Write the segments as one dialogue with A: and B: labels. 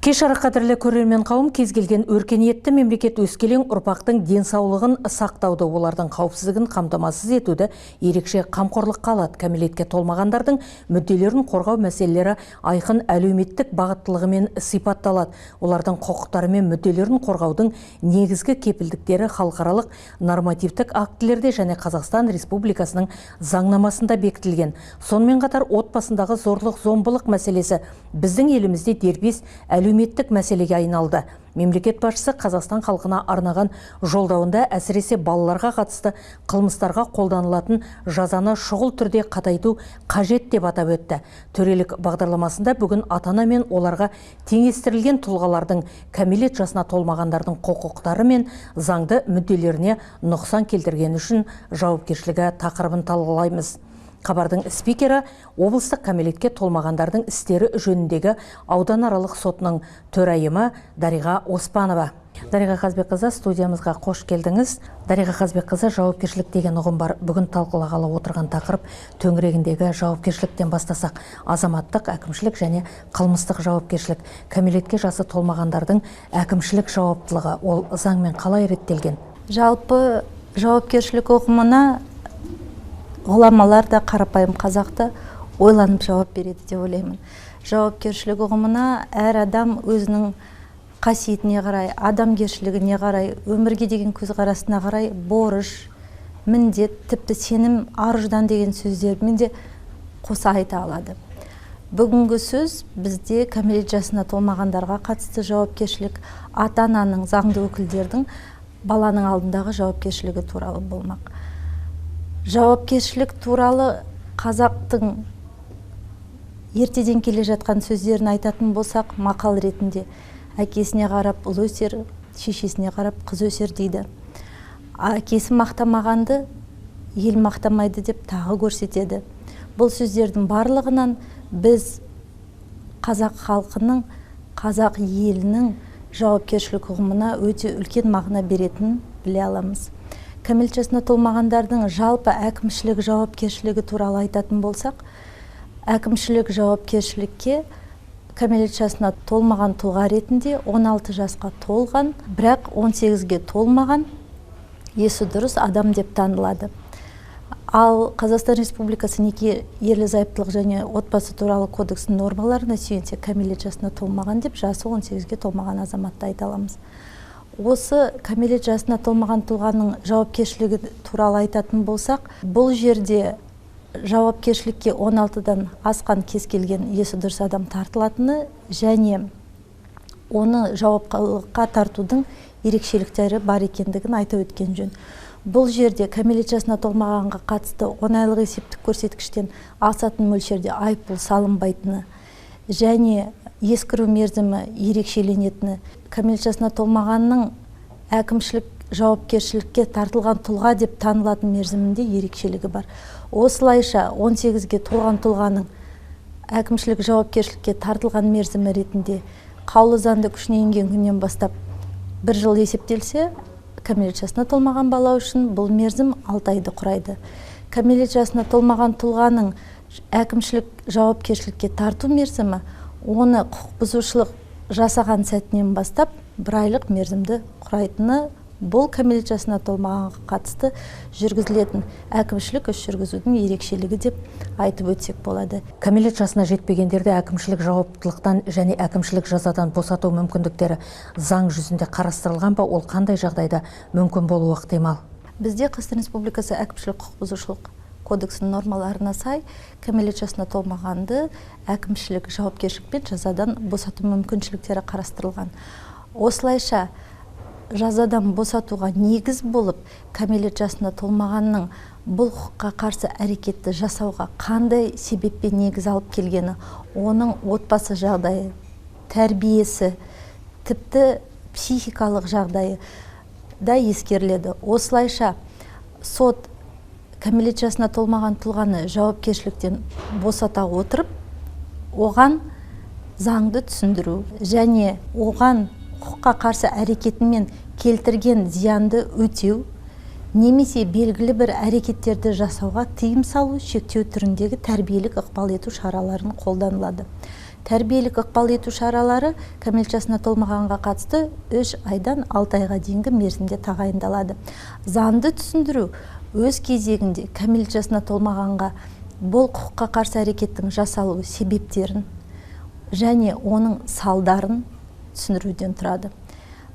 A: Кеш жарық, қадірлі көрермен қауым, кез келген өркениетті мемлекет өскелең ұрпақтың денсаулығын сақтауды, олардың қауіпсіздігін қамтамасыз етуді ерекше қамқорлыққа алады. Кәмелетке толмағандардың мүдделерін қорғау мәселелері айқын әлеуметтік бағыттылығымен сипатталады. Олардың құқықтары мен мүдделерін қорғаудың негізгі кепілдіктері халықаралық нормативтік актілерде және Қазақстан Республикасының заңнамасында бекітілген. Сонымен қатар отбасындағы зорлық зомбылық мәселесі біздің елімізде дербес әлеуметтік мәселеге айналды. Мемлекет басшысы Қазақстан халқына арнаған жолдауында әсіресе балаларға қатысты қылмыстарға қолданылатын жазаны шұғыл түрде қатайту қажет деп атап өтті. Төрелік бағдарламасында бүгін ата-ана мен оларға теңестірілген тұлғалардың, кәмелет жасына толмағандардың құқықтары мен заңды мүдделеріне нұқсан келтіргені үшін жауапкершілігі тақырыбын талқылаймыз. Хабардың спикері облыстық кәмелетке толмағандардың істері жөніндегі ауданаралық сотының төрайымы Дариға Оспанова. Дариға Қазбекқызы, студиямызға қош келдіңіз. Дариға Қазбекқызы, жауапкершілік деген ұғым бар. Бүгін талқылағалы отырған тақырып төңірегіндегі жауапкершіліктен бастасақ, азаматтық, әкімшілік және қылмыстық жауапкершілік. Кәмелетке жасы толмағандардың әкімшілік жауаптылығы, ол заңмен қалай реттелген?
B: Жалпы жауапкершілік ұғымына ғұламалар да, қарапайым қазақ та ойланып жауап береді деп ойлаймын. Жауапкершілік ұғымына әр адам өзінің қасиетіне қарай, адамгершілігіне қарай, өмірге деген көзқарасына қарай борыш, міндет, тіпті сенім, ар-ұждан деген сөздермен де қоса айта алады. Бүгінгі сөз бізде кәмелет жасына толмағандарға қатысты жауапкершілік, ата-ананың, заңды өкілдердің баланың алдындағы жауапкершілігі туралы болмақ. Жауапкершілік туралы қазақтың ертеден келе жатқан сөздерін айтатын болсақ, мақал ретінде әкесіне қарап ұл өсер, шешесіне қарап қыз өсер дейді. Әкесі мақтамағанды ел мақтамайды деп тағы көрсетеді. Бұл сөздердің барлығынан біз қазақ халқының, қазақ елінің жауапкершілік ұғымына өте үлкен мағына беретінін біле аламыз. Кәмелет жасына толмағандардың жалпы әкімшілік жауапкершілігі туралы айтатын болсақ, әкімшілік жауапкершілікке кәмелет жасына толмаған тұлға ретінде 16 жасқа толған, бірақ 18-ге толмаған, есі дұрыс адам деп танылады. Ал Қазақстан Республикасы неке, ерлі зайыптылық және отбасы туралы кодексінің нормаларына сүйенсек, кәмелет жасына толмаған деп жасы 18-ге толмаған азаматты айта аламыз. Осы кәмелет жасына толмаған тұлғаның жауапкершілігі туралы айтатын болсақ, бұл жерде жауапкершілікке 16-дан асқан кез келген есі дұрыс адам тартылатыны және оны жауаптылыққа тартудың ерекшеліктері бар екендігін айта өткен жөн. Бұл жерде кәмелет жасына толмағанға қатысты 10 айлық есептік көрсеткіштен асатын мөлшерде айыппұл салынбайтыны және ескіру мерзімі ерекшеленетіні, кәмелет жасына толмағанның әкімшілік жауапкершілікке тартылған тұлға деп танылатын мерзімінде ерекшелігі бар. Осылайша 18-ге толған тұлғаның әкімшілік жауапкершілікке тартылған мерзімі ретінде қаулы заңды күшіне енген күннен бастап бір жыл есептелсе, кәмелет жасына толмаған бала үшін бұл мерзім 6 айды құрайды. Кәмелет жасына толмаған тұлғаның әкімшілік жауапкершілікке тарту мерзімі оны құқық бұзушылық жасаған сәтінен бастап бір айлық мерзімді құрайтыны, бұл кәмелет жасына толмағанға қатысты жүргізілетін әкімшілік іс жүргізудің ерекшелігі деп айтып өтсек болады.
A: Кәмелет жасына жетпегендерді әкімшілік жауаптылықтан және әкімшілік жазадан босату мүмкіндіктері заң жүзінде қарастырылған ба? Ол қандай жағдайда мүмкін болуы ықтимал?
B: Бізде Қазақстан Республикасы әкімшілік құқық бұзушылық кодексінің нормаларына сай кәмелет жасына толмағанды әкімшілік жауапкершілік пен жазадан босату мүмкіншіліктері қарастырылған. Осылайша жазадан босатуға негіз болып кәмелет жасына толмағанның бұл құқыққа қарсы әрекетті жасауға қандай себеппен негіз алып келгені, оның отбасы жағдайы, тәрбиесі, тіпті психикалық жағдайы да ескеріледі. Осылайша сот кәмелет жасына толмаған тұлғаны жауапкершіліктен босата отырып, оған заңды түсіндіру және оған құқыққа қарсы әрекетімен келтірген зиянды өтеу немесе белгілі бір әрекеттерді жасауға тыйым салу, шектеу түріндегі тәрбиелік ықпал ету шараларын қолданылады. Тәрбиелік ықпал ету шаралары кәмелет жасына толмағанға қатысты 3 айдан 6 айға дейінгі мерзімде тағайындалады. Заңды түсіндіру өз кезегінде кәмелет жасына толмағанға бұл құқыққа қарсы әрекеттің жасалу себептерін және оның салдарын түсіндіруден тұрады.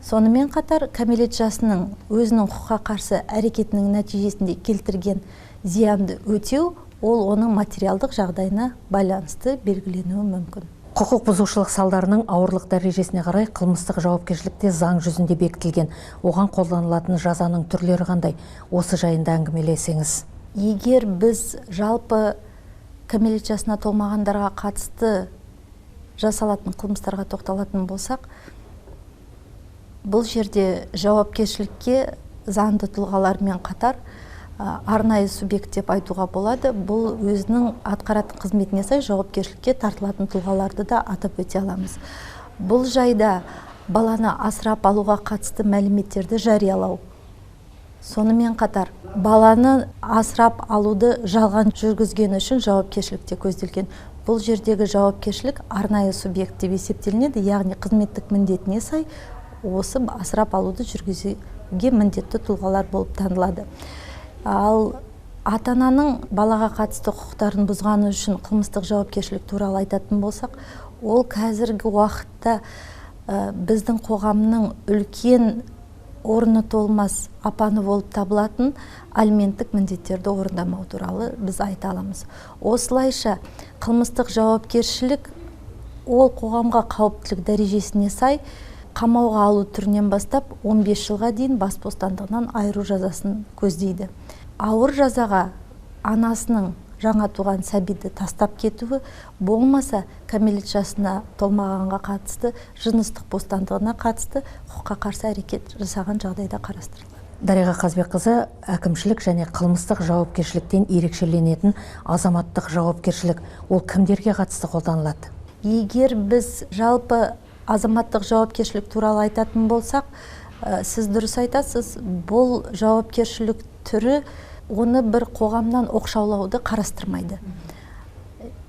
B: Сонымен қатар кәмелет жасының өзінің құқыққа қарсы әрекетінің нәтижесінде келтірген зиянды өтеу ол оның материалдық жағдайына байланысты белгіленуі мүмкін.
A: Құқық бұзушылық салдарының ауырлық дәрежесіне қарай қылмыстық жауапкершілікте заң жүзінде бекітілген. Оған қолданылатын жазаның түрлері қандай? Осы жайында әңгімелесеңіз.
B: Егер біз жалпы кәмелет жасына толмағандарға қатысты жасалатын қылмыстарға тоқталатын болсақ, бұл жерде жауапкершілікке заңды тұлғалармен қатар арнайы субъект деп айтуға болады. Бұл өзінің атқаратын қызметіне сай жауапкершілікке тартылатын тұлғаларды да атап өте аламыз. Бұл жайда баланы асырап алуға қатысты мәліметтерді жариялау, сонымен қатар баланы асырап алуды жалған жүргізген үшін жауапкершілікте көзделген. Бұл жердегі жауапкершілік арнайы субъект деп есептелінеді, яғни қызметтік міндетіне сай осы асырап алуды жүргізуге міндетті тұлғалар болып танылады. Ал ата-ананың балаға қатысты құқықтарын бұзғаны үшін қылмыстық жауапкершілік туралы айтатын болсақ, ол қазіргі уақытта біздің қоғамның үлкен орны толмас апаны болып табылатын алименттік міндеттерді орындамау туралы біз айта аламыз. Осылайша қылмыстық жауапкершілік ол қоғамға қауіптілік дәрежесіне сай қамауға алу түрінен бастап 15 жылға дейін бас бостандығынан айыру жазасын көздейді. Ауыр жазаға анасының жаңа туған сәбиді тастап кетуі, болмаса кәмелет жасына толмағанға қатысты жыныстық бостандығына қатысты құқыққа қарсы әрекет жасаған жағдайда қарастырылады.
A: Дариға Қазбекқызы, әкімшілік және қылмыстық жауапкершіліктен ерекшеленетін азаматтық жауапкершілік ол кімдерге қатысты қолданылады?
B: Егер біз жалпы азаматтық жауапкершілік туралы айтатын болсақ, сіз дұрыс айтасыз, бұл жауапкершілік түрі оны бір қоғамнан оқшаулауды қарастырмайды.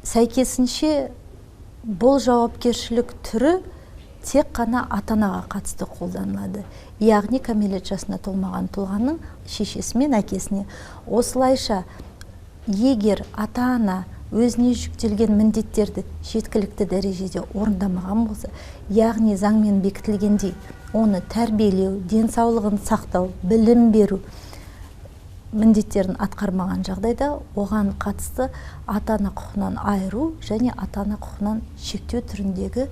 B: Сәйкесінше, бұл жауапкершілік түрі тек қана ата-анаға қатысты қолданылады. Яғни кәмелет жасына толмаған тұлғаның шешесі мен әкесіне. Осылайша, егер ата-ана өзіне жүктелген міндеттерді жеткілікті дәрежеде орындамаған болса, яғни заңмен бекітілгендей оны тәрбиелеу, денсаулығын сақтау, білім беру міндеттерін атқармаған жағдайда оған қатысты ата-ана құқығынан айыру және ата-ана құқығынан шектеу түріндегі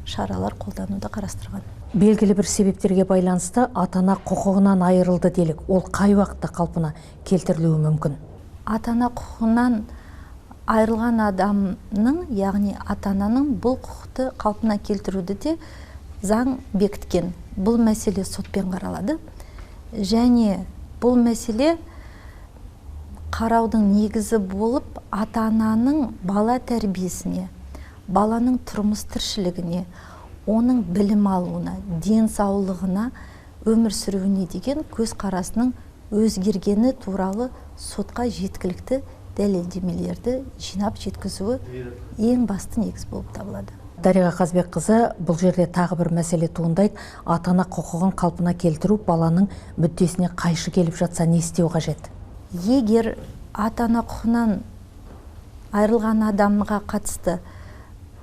B: шаралар қолдануды қарастырған.
A: Белгілі бір себептерге байланысты ата-ана құқығынан айырылды делік, ол қай уақытта қалпына келтірілуі мүмкін?
B: Ата-ана құқығынан айырылған адамның, яғни ата-ананың бұл құқықты қалпына келтіруді де заң бекіткен. Бұл мәселе сотпен қаралады. Және бұл мәселе қараудың негізі болып ата-ананың бала тәрбиесіне, баланың тұрмыс тіршілігіне, оның білім алуына, денсаулығына, өмір сүруіне деген көзқарасының өзгергені туралы сотқа жеткілікті дәлелдемелерді жинап жеткізуі ең басты негіз болып табылады.
A: Дариға Қазбекқызы, бұл жерде тағы бір мәселе туындайды. Ата-ана құқығын қалпына келтіру баланың мүддесіне қайшы келіп жатса не істеу қажет?
B: Егер ата-ана құқығынан айырылған адамға қатысты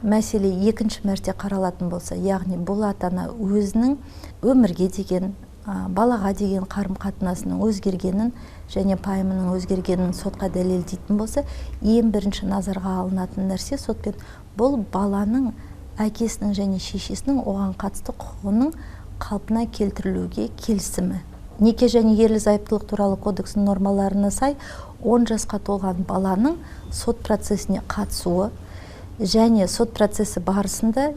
B: мәселе екінші мәрте қаралатын болса, яғни бұл ата-ана өзінің өмірге деген, балаға деген қарым-қатынасының өзгергенін және пайымының өзгергенін сотқа дәлелдейтін болса, ең бірінші назарға алынатын нәрсе сотпен бұл баланың әкесінің және шешесінің оған қатысты құқығының қалпына келтірілуге келісімі. Неке және ерлі-зайыптылық туралы кодексінің нормаларына сай 10 жасқа толған баланың сот процесіне қатысуы және сот процесі барысында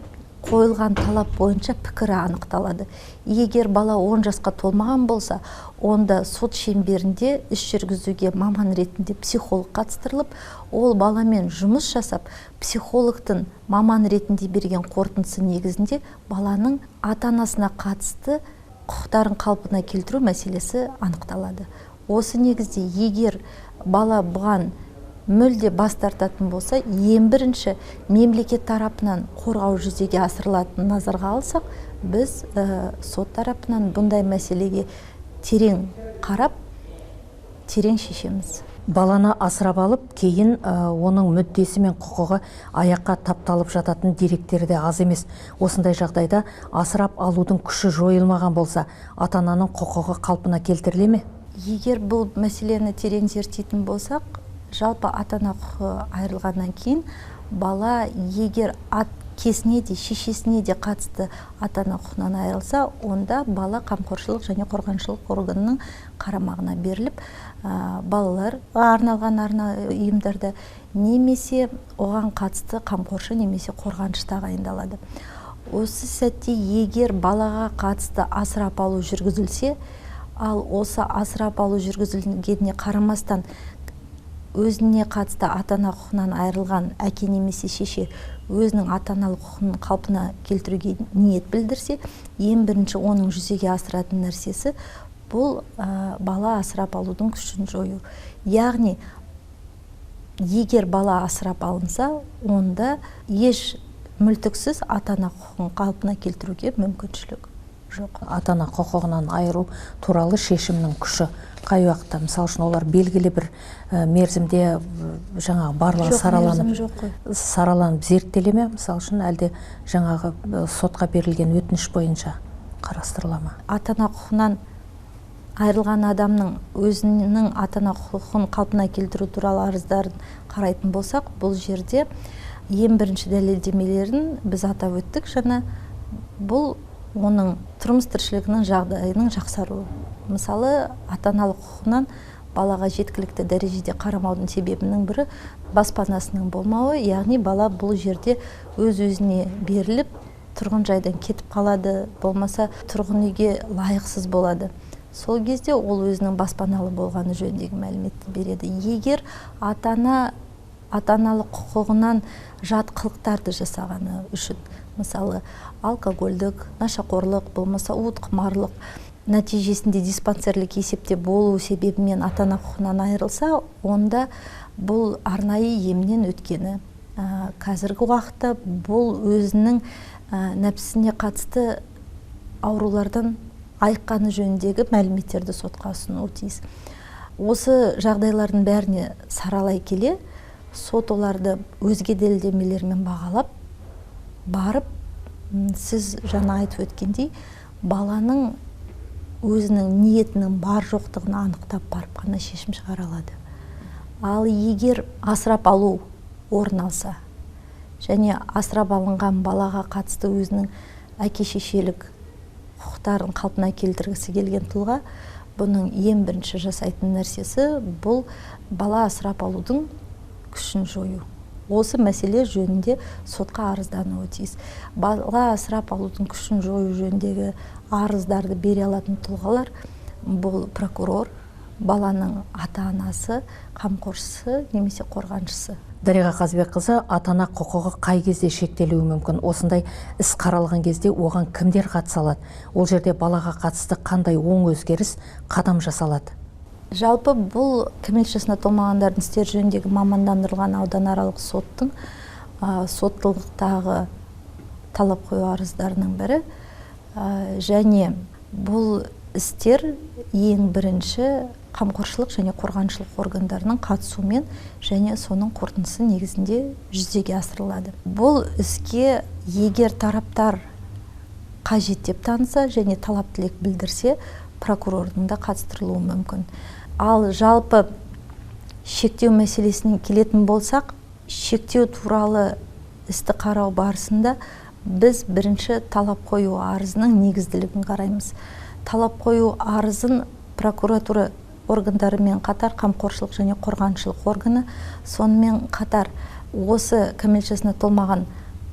B: қойылған талап бойынша пікірі анықталады. Егер бала 10 жасқа толмаған болса, онда сот шеңберінде іс жүргізуге маман ретінде психолог қатыстырылып, ол баламен жұмыс жасап, психологтың маман ретінде берген қорытындысы негізінде баланың ата-анасына қатысты құқықтарын қалпына келтіру мәселесі анықталады. Осы негізде егер бала бұған мүлде бас тартатын болса, ең бірінші мемлекет тарапынан қорғау жүзеге асырылатынын назарға алсақ, біз сот тарапынан бұндай мәселеге терең қарап, терең шешеміз.
A: Баланы асырап алып, кейін оның мүддесі мен құқығы аяққа тапталып жататын деректері де аз емес. Осындай жағдайда асырап алудың күші жойылмаған болса, ата-ананың құқығы қалпына келтіріле ме?
B: Егер бұл мәселені терең зерттейтін болсақ, жалпы ата-ана құқығы айырылғаннан кейін бала егер әкесіне де шешесіне де қатысты ата-ана құқығынан айырылса, онда бала қамқоршылық және қорғаншылық органының қарамағына беріліп, балаларға арналған арнайы ұйымдарда немесе оған қатысты қамқоршы немесе қорғаншы тағайындалады. Осы сәтте егер балаға қатысты асырап алу жүргізілсе, ал осы асырап алу жүргізілгеніне қарамастан өзіне қатысты ата-ана құқығынан айырылған әке немесе шеше өзінің ата-аналық құқығын қалпына келтіруге ниет білдірсе, ең бірінші оның жүзеге асыратын нәрсесі бұл бала асырап алудың күшін жою. Яғни, егер бала асырап алынса, онда еш мүлтіксіз ата-ана құқығын қалпына келтіруге мүмкіншілік жоқ.
A: Ата-ана құқығынан айыру туралы шешімнің күші қай уақытта? Мысалы үшін, олар белгілі бір мерзімде жаңағы барлығы сараланып зерттеле ме? Мысалы үшін, әлде жаңағы сотқа берілген өтініш бойынша қарастырыла ма?
B: Ата-ана құқығынан айырылған адамның өзінің ата-ана құқығын қалпына келтіру туралы арыздарын қарайтын болсақ, бұл жерде ең бірінші дәлелдемелерін біз атап өттік жаңа, бұл оның тұрмыс тіршілігінің жағдайының жақсаруы. Мысалы, ата-аналық құқығынан балаға жеткілікті дәрежеде қарамаудың себебінің бірі баспанасының болмауы, яғни бала бұл жерде өз-өзіне беріліп, тұрғын жайдан кетіп қалады, болмаса тұрғын үйге лайықсыз болады. Сол кезде ол өзінің баспаналы болғаны жөніндегі мәліметті береді. Егер ата-ана ата-аналық құқығынан жат қылықтарды жасағаны үшін, мысалы, алкогольдік, нашақорлық, болмаса уытқұмарлық нәтижесінде диспансерлік есепте болу себебімен ата-ана құқығынан айырылса, онда бұл арнайы емнен өткені. Қазіргі уақытта бұл өзінің нәпсісіне қатысты аурулардан айыққаны жөніндегі мәліметтерді сотқа ұсынуы тиіс. Осы жағдайлардың бәріне саралай келе, сот оларды өзге дәлелдемелермен бағалап, барып, сіз жаңа айтып өткендей, баланың өзінің ниетінің бар жоқтығын анықтап барып қана шешім шығара алады. Ал егер асырап алу орын алса, және асырап алынған балаға қатысты өзінің әке-шешелік құқықтарын қалпына келтіргісі келген тұлға, бұның ең бірінші жасайтын нәрсесі бұл бала асырап алудың күшін жою. Осы мәселе жөнінде сотқа арыздануы тиіс. Бала асырап алудың күшін жою жөніндегі арыздарды бере алатын тұлғалар бұл прокурор, баланың ата-анасы, қамқоршысы немесе қорғаншысы.
A: Дариға Қазбекқызы, ата-ана құқығы қай кезде шектелуі мүмкін? Осындай іс қаралған кезде оған кімдер қатыса алады? Ол жерде балаға қатысты қандай оң өзгеріс қадам жасалады?
B: Жалпы бұл кәмелет жасына толмағандардың істері жөніндегі мамандандырылған ауданаралық соттың соттылықтағы талап қою арыздарының бірі. Және бұл істер ең бірінші қамқоршылық және қорғаншылық органдарының қатысуымен және соның қорытындысы негізінде жүзеге асырылады. Бұл іске егер тараптар қажет деп таныса және талап тілек білдірсе, прокурордың да қатыстырылуы мүмкін. Ал жалпы шектеу мәселесіне келетін болсақ, шектеу туралы істі қарау барысында біз бірінші талап қою арызының негізділігін қараймыз. Талап қою арызын прокуратура органдарымен қатар қамқоршылық және қорғаншылық органы, сонымен қатар осы кәмелет жасына толмаған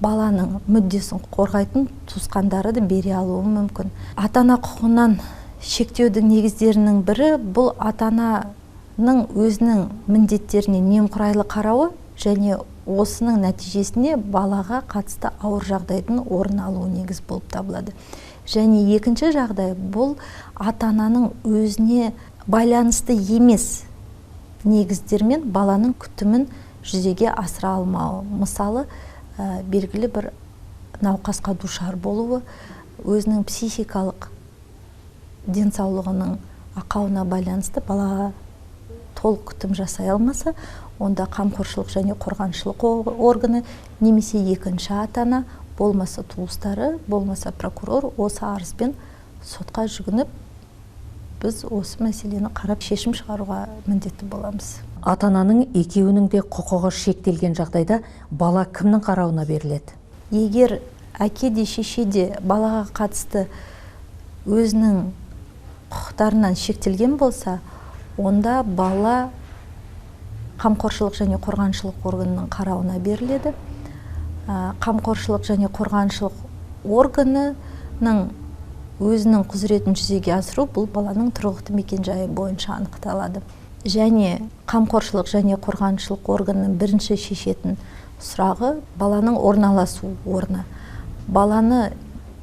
B: баланың мүддесін қорғайтын туысқандары да бере алуы мүмкін. Ата-ана құқығынан шектеудің негіздерінің бірі бұл ата-ананың өзінің міндеттеріне немқұрайлы қарауы және осының нәтижесінде балаға қатысты ауыр жағдайдың орын алуы негіз болып табылады. Және екінші жағдай бұл ата-ананың өзіне байланысты емес негіздермен баланың күтімін жүзеге асыра алмауы. Мысалы, белгілі бір науқасқа душар болуы, өзінің психикалық денсаулығының ақауына байланысты балаға толық күтім жасай алмаса, онда қамқоршылық және қорғаншылық органы немесе екінші ата-ана, болмаса туыстары, болмаса прокурор осы арызбен сотқа жүгініп, біз осы мәселені қарап шешім шығаруға міндетті боламыз.
A: Ата-ананың екеуінің де құқығы шектелген жағдайда бала кімнің қарауына беріледі?
B: Егер әке де шеше де балаға қатысты өзінің құқықтарынан шектелген болса, онда бала қамқоршылық және қорғаншылық органының қарауына беріледі. Қамқоршылық және қорғаншылық органының өзінің құзыретін жүзеге асыру бұл баланың тұрғылықты мекенжайы бойынша анықталады. Және қамқоршылық және қорғаншылық органының бірінші шешетін сұрағы баланың орналасу орны. Баланы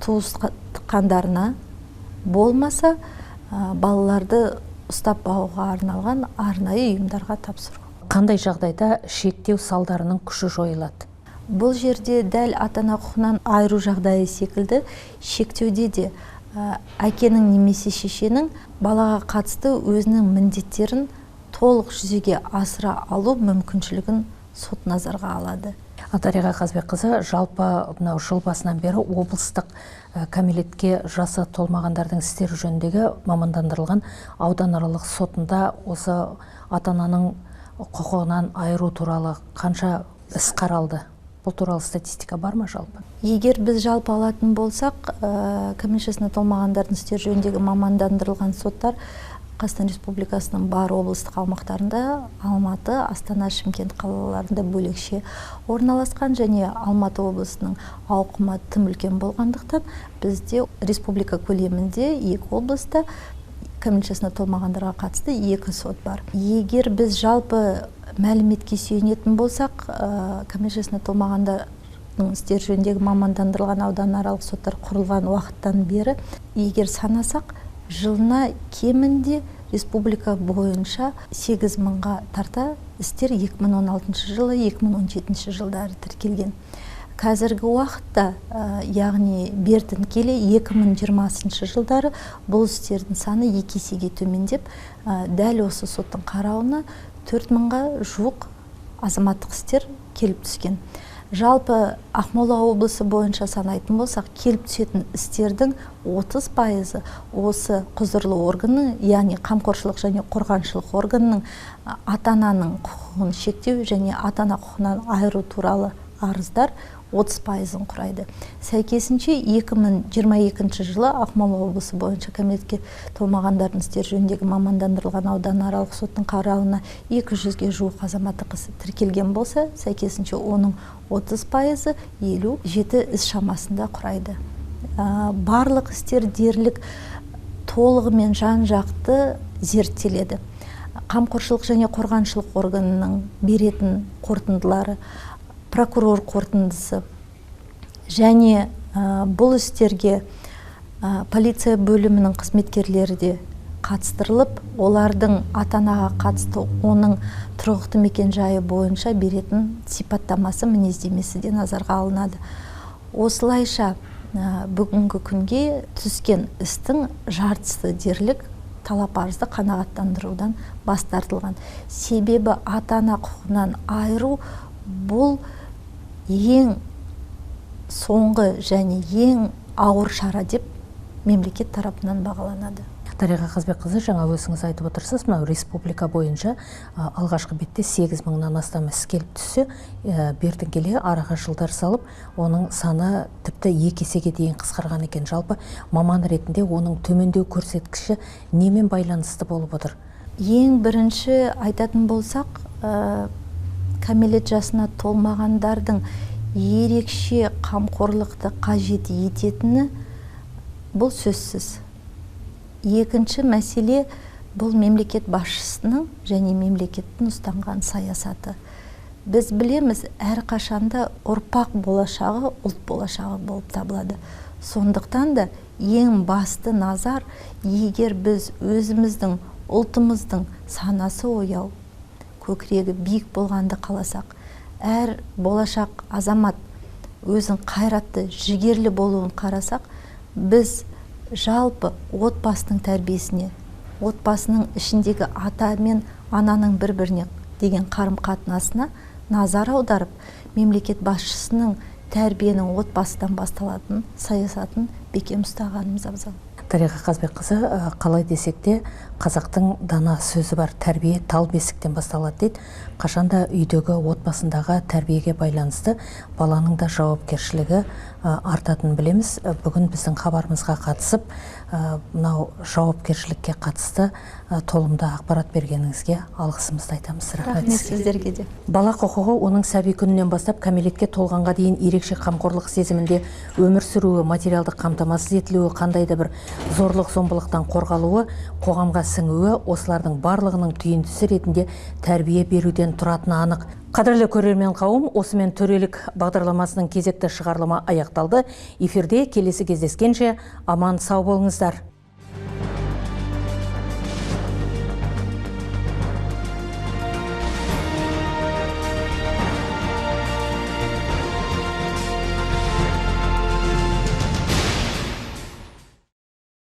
B: туысқандарына болмаса, балаларды ұстап бағуға арналған арнайы ұйымдарға тапсыру.
A: Қандай жағдайда шектеу салдарының күші жойылады?
B: Бұл жерде дәл ата-ана құқығынан айыру жағдайы секілді шектеуде де әкенің немесе шешенің балаға қатысты өзінің міндеттерін толық жүзеге асыра алу мүмкіншілігін сот назарға алады.
A: Дариға Қазбекқызы, жалпы мынау жыл басынан бері облыстық кәмелетке жасы толмағандардың істері жөніндегі мамандандырылған ауданаралық сотында осы ата-ананың құқығынан айыру туралы қанша іс қаралды? Бұл туралы статистика бар ма жалпы?
B: Егер біз жалпы алатын болсақ, кәмелет жасына толмағандардың істері жөніндегі мамандандырылған соттар Қазақстан Республикасының бар облыстық аумақтарында, Алматы, Астана, Шымкент қалаларында бөлекше орналасқан және Алматы облысының ауқымы тым үлкен болғандықтан бізде республика көлемінде екі облыста кәмелет жасына толмағандарға қатысты екі сот бар. Егер біз жалпы мәліметке сүйенетін болсақ, кәмелет жасына толмағандардың істері жөніндегі мамандандырылған ауданаралық соттар құрылған уақыттан бері, егер санасақ, жылына кемінде республика бойынша 8 мыңға тарта істер 2016 жылы, 2017 жылдары тіркелген. Қазіргі уақытта, яғни бертін келе 2020 жылдары бұл істердің саны екі есеге төмендеп, дәл осы соттың қарауына 4 мыңға жуық азаматтық істер келіп түскен. Жалпы Ақмола облысы бойынша санайтын болсақ, келіп түсетін істердің 30% осы құзырлы органның, яғни қамқоршылық және қорғаншылық органының ата-ананың құқығын шектеу және ата-ана құқығынан айыру туралы арыздар 30%-ын құрайды. Сәйкесінше 2022 жылы Ақмола облысы бойынша кәмелетке толмағандардың істері жөніндегі мамандандырылған ауданаралық соттың қарауына 200-ге жуық азаматтық іс тіркелген болса, сәйкесінше оның 30%-ы 57 іс шамасында құрайды. Барлық істер дерлік толығымен жан-жақты зерттеледі. Қамқоршылық және қорғаншылық органының беретін қорытындылары, прокурор қорытындысы және бұл істерге полиция бөлімінің қызметкерлері де қатыстырылып, олардың ата-анаға қатысты оның тұрғылықты мекенжайы бойынша беретін сипаттамасы, мінездемесі де назарға алынады. Осылайша бүгінгі күнге түскен істің жартысы дерлік талап арызды қанағаттандырудан бас тартылған. Себебі ата-ана құқығынан айыру бұл ең соңғы және ең ауыр шара деп мемлекет тарапынан бағаланады.
A: Дариға Қазбекқызы, жаңа өзіңіз айтып отырсыз, мынау республика бойынша алғашқы бетте 8 мыңнан астам іс келіп түссе, бертін келе араға жылдар салып, оның саны тіпті 2 есеге дейін қысқарған екен. Жалпы маман ретінде оның төмендеу көрсеткіші немен байланысты болып отыр?
B: Ең бірінші айтатын болсақ, кәмелет жасына толмағандардың ерекше қамқорлықты қажет ететіні бұл сөзсіз. Екінші мәселе бұл мемлекет басшысының және мемлекеттің ұстанған саясаты. Біз білеміз, әрқашанда ұрпақ болашағы ұлт болашағы болып табылады. Сондықтан да ең басты назар, егер біз өзіміздің ұлтымыздың санасы ояу, Көкірегі биік болғанды қаласақ, әр болашақ азамат өзін қайратты, жігерлі болуын қарасақ, біз жалпы отбасының тәрбиесіне, отбасының ішіндегі ата мен ананың бір-біріне деген қарым-қатынасына назар аударып, мемлекет басшысының тәрбиенің отбасыдан басталатын саясатын бекем ұстағанымыз абзал.
A: Дариға Қазбекқызы, қалай десек те, қазақтың дана сөзі бар, тәрбие тал бесіктен басталады дейді. Қашанда үйдегі, отбасындағы тәрбиеге байланысты баланың да жауапкершілігі артатынын білеміз. Бүгін біздің хабарымызға қатысып, мынау жауапкершілікке қатысты толымды ақпарат бергеніңізге алғысымызды айтамыз.
B: Рахмет сіздерге де.
A: Бала құқығы оның сәби күнінен бастап кәмелетке толғанға дейін ерекше қамқорлық сезімінде өмір сүруі, материалдық қамтамасыз етілуі, қандай да бір зорлық зомбылықтан қорғалуы, қоғамға сіңуі, осылардың барлығының түйіндісі ретінде тәрбие беруден тұратыны анық. Қадірлі көрермен қауым, осымен төрелік бағдарламасының кезекті шығарылымы аяқталды. Эфирде келесі кездескенше аман сау болыңыздар.